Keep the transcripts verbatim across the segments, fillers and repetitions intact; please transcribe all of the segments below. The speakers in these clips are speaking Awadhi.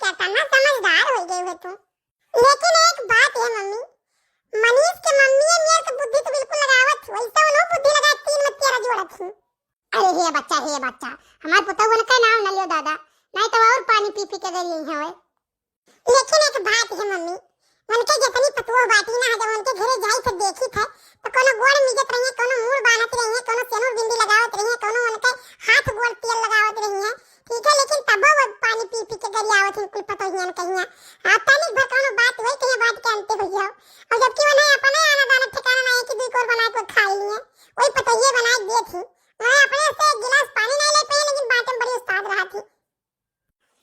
केतना समझदार होइ गई हो तू। लेकिन एक बात है मम्मी, मनीष के मम्मी है, मेरे तो बुद्धि तो बिल्कुल लगावत थी, वैसे उन्हों बुद्धि लगा तीन मत्तियारा जोड़त थी। अरे हे बच्चा, हे बच्चा, हमार पुतहु उनका नाम न लियो दादा, नहीं तो और पानी पी पी के गई है। लेकिन एक बात है मम्मी, उनके जितनी पतोह बाटी ना, जब उनके घरे जाई थे देखी थे, तो कोनो गोड़ मिजत रही है, कोनो मूड़ बांधत रही है, कोनो सेनुर बिंदी लगावत रही है, कोनो उनके हाथ गोड़ तेल लगावत रही है, ठीक है, लेकिन तब वो पानी पी पी के गरियावत हैं कुल पतोहियन कहिया। आप तनिक भर कोनो बात वही कहीं बात के अंते हुई हो, और जबकि उन्हें अपना आना दाना ठिकाना नहीं कि दुई कोर बना के खा लिए, वही पतोहिए बना के दिए थी, उन्हें अपने से एक गिलास पानी नहीं ले पाए, लेकिन बाटे में बड़ी उस्ताद रहा थी।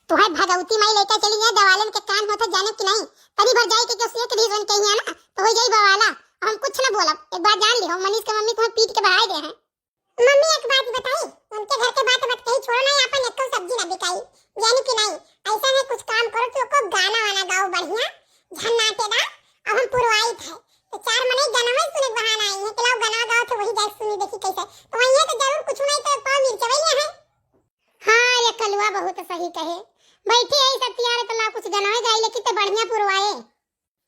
तुहै भगवती माई लइका चली गई, दवालन के कान होत है, जाने कि नहीं? तनी भर जाई के केहू से एक reason कहिया ना, तो हो जाई बवाला। हम कुछ ना बोलब, एक बात जान लिहो, मनीष के मम्मी तुम्हें पीट के भगाई दे हैं। मम्मी एक बात बताई, उनके घर के बात मत कही, छोड़ो ना, अपन एक सब्जी ना बिकाई, जाने कि नहीं? ऐसा है कुछ काम करो, तो को गाना वाना गाओ बढ़िया, झन्नाटेदार, अब हम पुरवाई थे, तो चार मनई गाना में सुने बहाना आई है कि लाओ गाना गाओ, तो वही जाके सुनी देखी कैसे, तो वही है तो जरूर कुछ नहीं तो पाव मिर्चवैया है। हाँ रे कलुआ, बहुत सही कहे। बैठी है सब तियारे तो ना कुछ गनवे गाई, लेकिन ते बढ़िया पुरवाए।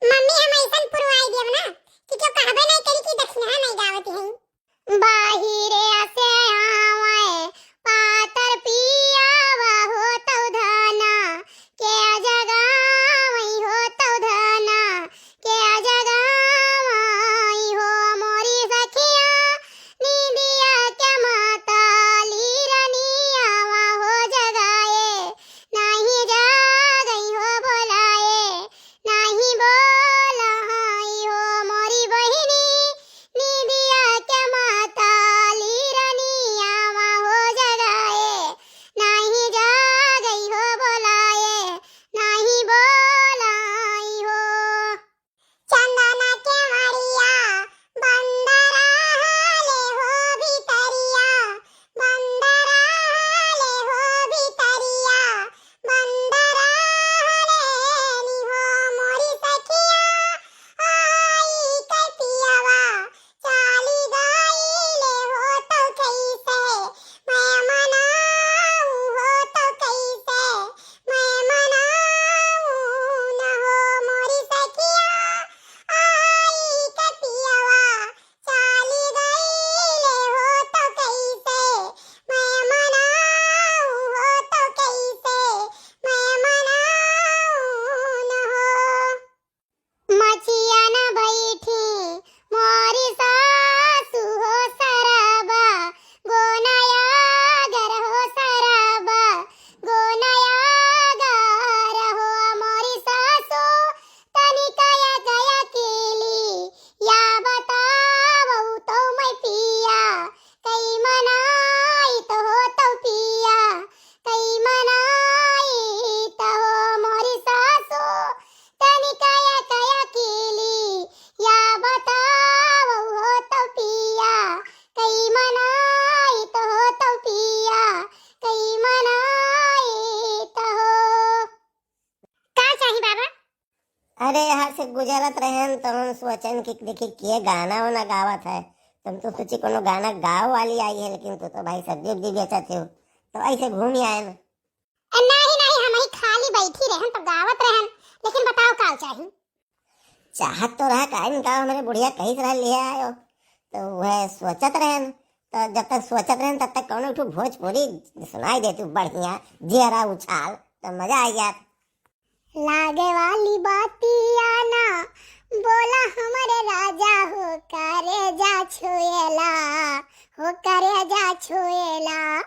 मम्मी, हम ऐसन पुरवाई देब ना कि क्यों कहबे नहीं करी कि दक्षिणा नहीं गावत है। बाहिरे से आवे पातर पियावा हो तौ धना के जगावई हो तौ धना के जगावई हो मोरी सखिया नींदिया के माताली रनियावा हो जगाए नाही जागई हो बोलाए नाही बोलाई हो मोरी बहिनी नींदिया के माता गुजरत रहेन तो हम सोचेन कि देखी के गाना वाना गावत है। तुम तो सोची कोनो गाना गावे वाली आई है, लेकिन तू तो भाई सब्जी उब्जी बेचत हो, तो ऐसे घूम आएन। ए, नाही, नाही, हम ही खाली बैठी रहन तो गावत रहन, लेकिन बताओ का चाही? चाहत तो रहा काहे न गाओ, हमरे बुढ़िया कहित रहा ले आयो, तो वह सोचत रहन। तो जब तक सोचत रहन तब तक कौनो ठो भोजपुरी सुनाई दे तू बढ़िया, जियरा उछाल, तो मजा आ जात। लागे वाली बातिया ना बोला हमरे राजा हो, करेजा छुएला, हो करेजा छुएला,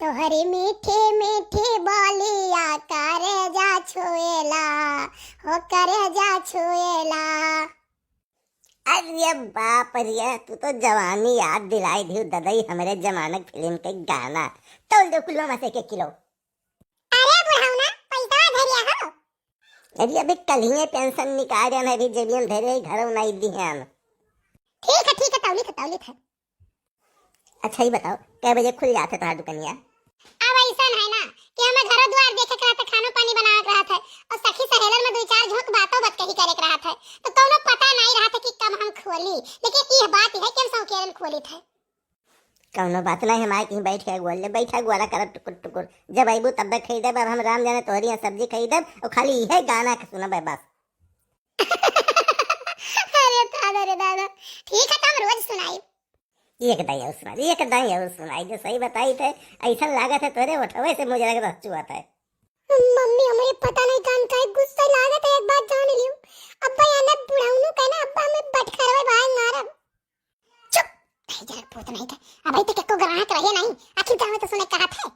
तोहरी मीठी मीठी बोलिया करेजा छुएला, हो करेजा छुएला। अरे बाप रे, तू तो जवानी याद दिलाई दिहू ददई, हमरे जमानक फिल्म के गाना। तौल दे कुलवा में से एक एक किलो। अरे बुढ़ौना, पैसा धरिया हो। अरे अभी कल ही पेंशन निकाल रहे हैं, अभी जेबियन धरे ही घरों नहीं दिहन। ठीक है, ठीक है, तौली थे, तौली थे। अच्छा ही बताओ, कै बजे खुल जात है तोहार दुकनिया? अब ऐसन है ना कि हमें घरों दुआर देखे के रहत है, खानो पानी बनावे के रहत है, और सखी सहेलर में दो चार झोंक बातों बतकही करे के रहत है, तो कौनो पता नहीं रहत है कि कब हम खोली, लेकिन यह बात है कि हम सौकेरन खोली थे। कौनो बात नहीं, हम आए कहीं बैठ के गोल ले बैठा, गोला करब टुकुर टुकुर। जब अइबू तब खरीदब, अब हम राम जाने तोहरी यहाँ सब्जी खरीदब और खाली यह गाना के सुनब बस। अरे दादा रे दादा, ठीक है, तो हम रोज सुनाई। एक दाई और सुनाई, एक दाई और सुनाई, जो सही बताई थे, ऐसा लागत है तोरे उठवे से मुझे लग रहा चुआ था। मम्मी, हमरे पता नहीं कान का गुस्सा लागत है, एक बात जान लियो, अब्बा या ना बुढ़ाउनु कहना, अब्बा हमें बटखरवे भाई मारब। चुप! नहीं जरा पूत नहीं थे, अबे तक एको ग्राहक रहे नहीं, आखिर गाँव तो सुने कहा थे।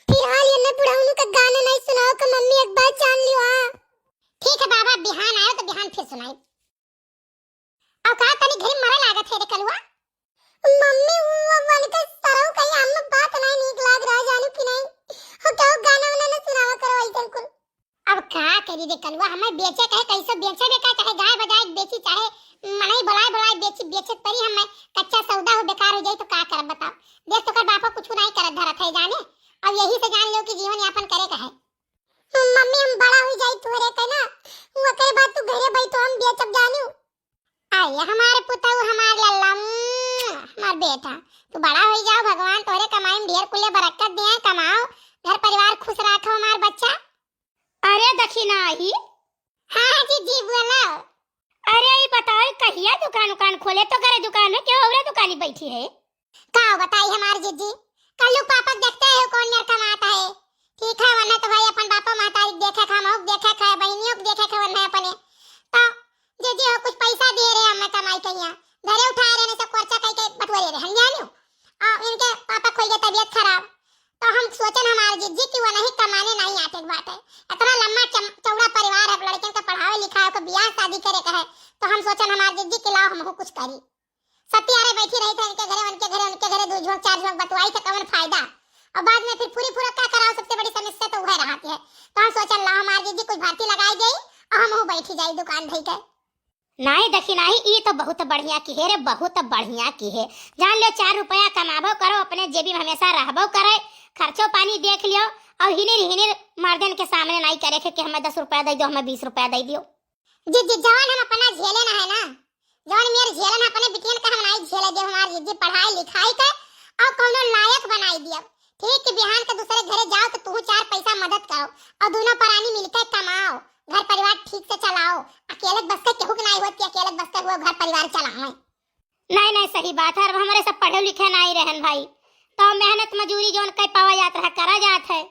फिलहाल ये ने बुढ़ाउनु का गाना नहीं सुनाओ का मम्मी, एक बात जान लियो, हाँ। ठीक है बाबा, बिहान आयो तो बिहान फिर सुनाई। अब कहा तनी घरी मरे लागत है रे कलुआ। मम्मी, वो वाली के सरऊ कहीं हम बात नहीं नीक लाग रहा, जानू कि नहीं? हो क्या गाना वाना ना सुनावा करो ऐसन कुल। अब का करी रे कलुआ, हमें बेचे कहे कैसे बेचे बे का, चाहे गाय बजाए बेची, चाहे मनई बुलाए बुलाए बेची, बेचे परी हमें कच्चा सौदा हो, बेकार हो जाई तो का करब बताओ। देख तो कर बापा कुछ नहीं करत धरत है जाने, अब यही से जान लो कि जीवन यापन करे का है। मम्मी, हम बड़ा हो जाई तोहरे के ना, ओकरे बाद तू घरे बैठ तो हम बेचब जानू। आइए हमारे पुतऊ, हमार लल्ला, हमार बेटा, तू बड़ा हो जाओ, भगवान तोहरे कमाई में ढेर कुले बरकत दिए, कमाओ, घर परिवार खुश रखो हमार बच्चा। अरे दखिनाही। हाँ, हाँ, जीजी, बोलो। अरे, ई बताओ, कहिया दुकान उकान खोले? तो करे दुकान है, क्यों औरे दुकानी बैठी है? का बताई हमार जीजी, कल्लू पापा देखते हैं कौन मेर कमाता है। ठीक है, वरना तो भाई अपन बापा महतारी देखे खा, मऊ देखे खा, बहनियों को देखे खा, वरना अपने। तो जीजी हो कुछ पैसा दे रहे हमें कमाई कहिया, घरे उठा रहे, नहीं सब खर्चा कई के बटुआ दे रहे, हम जानियो। आ, इनके पापा खोई के तबीयत खराब, तो हम सोचन हमार जीजी कि वो नहीं कमाने नहीं आते बाटे। इतना लम्बा चम-, चौड़ा परिवार है, लड़कन के पढ़ावे लिखावे को, बियाह शादी करे का है, तो हम सोचन हमार जीजी कि लाओ हमहू कुछ करी। सत्ती अरे बैठी रही थे, इनके घरे, उनके घरे, उनके घरे, दो झोंक, चार झोंक बतवाई थे, कौन फायदा? और बाद में फिर पूरी पूरा का कराओ, सबसे बड़ी समस्या तो वह रहती है। तो हम सोचन ला हमार जीजी कुछ भर्ती लगाई गई और हमहू बैठी जाई दुकान धई के। नाहीं दखिनाही, ई तो बहुत बढ़िया किहे रे, बहुत बढ़िया किहे। जान लियो, चार रुपया कमाबो करो, अपने जेबी में हमेशा रहबो करे, खर्चो पानी देख लियो, और हिनिर हिनिर मर्दन के सामने नाहीं करे के कि हमें दस रुपया दे दो, हमें बीस रुपया दे दियो। जीजी, जवन हम अपना झेले ना है ना, जवन मेर झेले ना अपने बिटियन का हम नाहीं झेले दे, हमार जीजी पढ़ाई लिखाई के और कौनो लायक बनाई दियो। ठीक कि बिहान के दूसरे घरे जाओ तो तू चार पैसा मदद करो और दोनों परानी मिलके कमाओ, घर परिवार ठीक से चलाओ। अकेले बस के केहू के नाहीं होत कि अकेले बस के हुआ घर परिवार चलावे। नाहीं, नाहीं, सही बात है। अब हमरे सब पढ़े लिखे नाहीं रहन भाई, तो मेहनत मजूरी जौन कई पावा जात रहा, करा जात है।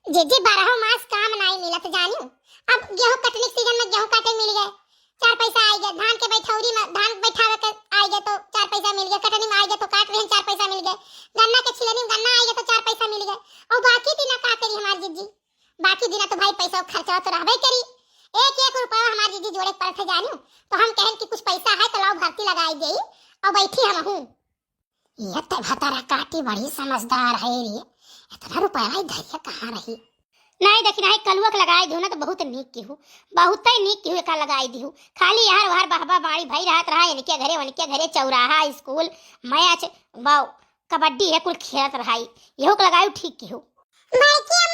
जीजी, बारह मास काम नाहीं मिलत जानियो। अब गेहूं कटनी के सीजन में गेहूं काटे मिल गए, चार पैसा आई गए, धान के बैठौरी में धान बैठावे के आई गए तो चार पैसा मिल गए, कटनी में आई गए तो काट रहे चार पैसा मिल गए, गन्ना के छिलनी में गन्ना आई गए तो चार पैसा मिल गए। और बाकी दिना का करी हमार जीजी? बाकी दिना तो भाई पैसा खर्चा तो रहबे करी। एक एक रुपया हमार जीजी जोड़े पड़त है जानियो, तो हम कहन कि कुछ पैसा है तो लाओ भर्ती लगाई देई और बैठी हम हूँ। ये तो भतारा काटी बड़ी समझदार है रे, इतना रुपया ही धैर्य कहाँ रही? नाहीं दखिनाही, कलुआ के लगाई दिहू ना तो बहुत नीक किहू, बहुत ही नीक किहू एका लगाई दिहू। खाली यार वार बहबा बाड़ी भई रहत रहा, इनके घरे उनके घरे, चौराहा, स्कूल, मैच, वाओ, कबड्डी है कुल खेलत रहा, यहू के लगाई ठीक किहू। बड़की